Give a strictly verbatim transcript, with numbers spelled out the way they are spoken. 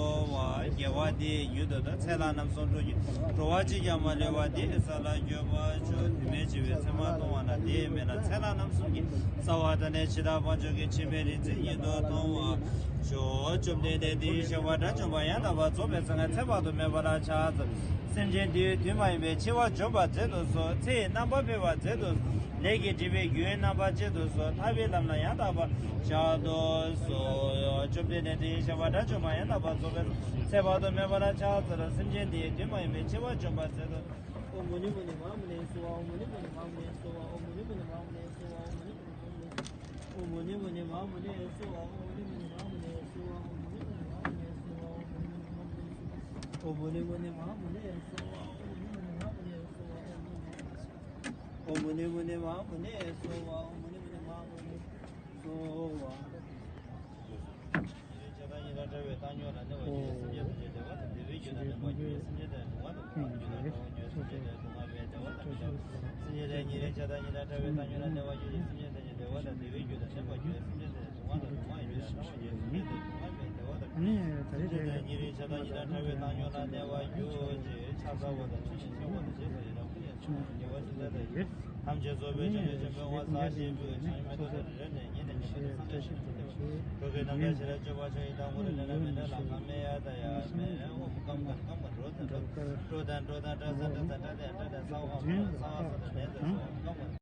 སོ་བ། དགེ་བ་འདི་ཡིས་མྱུར་དུ་བདག་ཚེ་ལྷ་རྣམ་གསུམ་འགྲུབ་ཀྱི། འགྲོ་བ་གཅིག་ཀྱང་མ་ལུས་པ། དེ་ཡི་ས་ལ་འགོད་པར་ཤོག་དེ་མིན་འཆི་བའི་མཚན་མ་མཐོང་བ་ན། དེ་ཡི་མིང་ལ་ཚེ་ལྷ་རྣམ་གསུམ་གྱི། རྩ་བ་དང་ནི་ཇི་ལྟར་བ་འཇོམས་ཀྱི། འཆི་མེད་རིག་འཛིན་ཉིད་དུ་མཐོང་བར་ཤོག་བཅོམ་ལྡན་འདས་དེའི་ཞིང་པ་དགྲ་བཅོམ་པ་ཡང་དག་པར་རྫོགས་པའི་སངས་རྒྱས་ཚེ་དཔག་ཏུ་མེད་པ་ལ་ཕྱག་འཚལ། སེམས་ཅན་འདིའི་དུས་མ་ཡིན་པའི་འཆི་བ་འཇོམས་པར་མཛད་དུ་གསོལ། ཚེ་ཡི་རྣམ་པར་འཕེལ་བར་མཛད་དུ་གསོལ། ལས་ཀྱི་སྒྲིབ་པའི་རྒྱུན་རྣམ་པར་བཅད་དུ་གསོལ། ཐར་པའི་ལམ་ལ་ཡང་དག་པར་བཞག་ཏུ་གསོལ། བཅོམ་ལྡན་འདས་དེའི་ཞིང་པ་དགྲ་བཅོམ་པ་ཡང་དག་པར་རྫོགས་པའི་ཚེ་དཔག་ཏུ་མེད་པ་ལ་ཕྱག་འཚལ་ལོ། སེམས་ཅན་འདིའི་དུས་མ་ཡིན་པའི་འཆི་བ་འཇོམས་པར་མཛད་དུ། ཨོཾ་མུ་ནི་མུ་ནི་མ་ཧཱ་མུ་ནེ་སྭཱ་ཧཱ། ཨོཾ་མུ་ནི་མུ་ནི་མ་ཧཱ་མུ་ནེ་སྭཱ་ཧཱ། ཨོཾ་མུ་ནི་མུ་ནི་མ་ཧཱ་མུ་ནེ་སྭཱ་ཧཱ། ཨོཾ་མུ་ནི་མུ་ནི་མ་ཧཱ་མུ་ནེ། ཨོཾ་མུ་ནི་མུ་ནི་མ་ཧཱ་མུ་ནེ་སྭཱ་ཧཱ། ཨོཾ་མུ་ནི་མུ་ནི་མ་ཧཱ་མུ་ནེ་སྭཱ་ཧཱ། ཨོཾ་མུ་ནི་མུ་ནི་མ་ཧཱ་མུ་ནེ་སྭཱ་ཧཱ། ཨོཾ་མུ་ནི་མུ་ནི་མ་ཧཱ་མུ་ནེ་སྭཱ་ཧཱ། ཨོཾ་མུ་ནི་མུ་ནི་མ་ཧཱ་མུ་ནེ་སྭཱ་ཧཱ། ཨོཾ་མུ་ནི་མུ་ནི་མ་ཧཱ་མུ་ནེ་སྭཱ་ཧཱ། ཨོཾ་མུ་ནི་མུ་ནི་མ་ཧཱ་མུ་ནེ་སྭཱ་ཧཱ། ཉིན་རེའི་ཆགས་སྡང་གཉིས་དང་བྲལ་བའི་བཏང་སྙོམས་ལ་གནས་པར་གྱུར་ཅིག་སེམས་ཅན་ཐམས་ཅད་བདེ་བ་དང་བདེ་བའི་རྒྱུ་དང་ལྡན་པར་གྱུར་ཅིག་སེམས་ཅན་ཐམས་ཅད་སྡུག་བསྔལ་མེད་པར་གྱུར་ཅིག་སེམས་ཅན་ཐམས་ཅད་སྡུག་བསྔལ་མེད་པར་བདེ་བ་དང་ཉེ་བར་སྤྱོད་པའི་བདེ་བ་དང་མི་འདྲ། སེམས་ཅན་ཐམས་ཅད་ཉིན་རེའི་ཆགས་སྡང་གཉིས་དང་བྲལ་བའི་བཏང་སྙོམས་ལ་གནས་པར་གྱུར་ཅིག་སེམས་ཅན་ཐམས་ཅད་བདེ་བ་དང་བདེ་བའི་རྒྱུ་དང་ལྡན་པར་གྱུར་ཅིག་སེམས་ཅན་ཐམས་ཅད་སྡུག་བསྔལ་དང་སྡུག་བསྔལ་མེད་པར་གྱུར་ཅིག་སེམས་ཅན་ཐམས་ཅད་སྡུག་བསྔལ་མེད་པར་བདེ་བ་དང་ཉེ་བར་སྤྱོད་པའི་བདེ་བ་དང་མི་འདྲ། སེམས་ཅན་ཐམས་ཅད་ཉིན་རེའི་ཆགས་སྡང་གཉིས་དང་བྲལ་བའི་བཏང་སྙོམས་ལ་གནས་པར་གྱུར་ཅིག་ཕྱག་འཚལ་བ་དང་ཆོས་ཉིད་ཤེས་པ་དང་རྗེས་སུ་ཡི་རང་བསྐུར་ནས་བྱང་ཆུབ་ཀྱི་བདེ་བ་ཅན་ཐམས་ཅད་ཀྱི། ཐམས་ཅད་རྫོགས་པའི་བྱང་ཆུབ་ཆེན་པོའི་དབང་བསགས་ཤིང་། བཅུད་ཀྱི་བྱང་ཆུབ་མེ་ཏོག་ལྟར་རབ་རིངས་ནས། ཉིད་དང་མཉམ་པའི་སངས་རྒྱས་ཞིང་དུ་སྟོན་པ་ཞིག་འགྲོ་ཀུན་ནམ་མཁའ་ཞིང་རལ་གཅོད་པ་ཕྱག་གཡས་བདག་པོ་ལས། ལས་ལ་མི་འབྲལ་ལྷ་ཁང་མེ་ཡ་ད་ཡ་མེ། ཨོམ་ཀམ་ཀན་ཀམ་ཀན་རོ་དང་རོ་དང་རོ་དང་སྐྲ་དང་སྐྲ་དང་སྐྲ་དང་སྐྲ་དང་སྐྲ་དང་སྐྲ་དང་སྐྲ་དང་སྐྲ་དང་སྐྲ་དང་སྐྲ་དང་སྐྲ་དང་སྐྲ་དང་།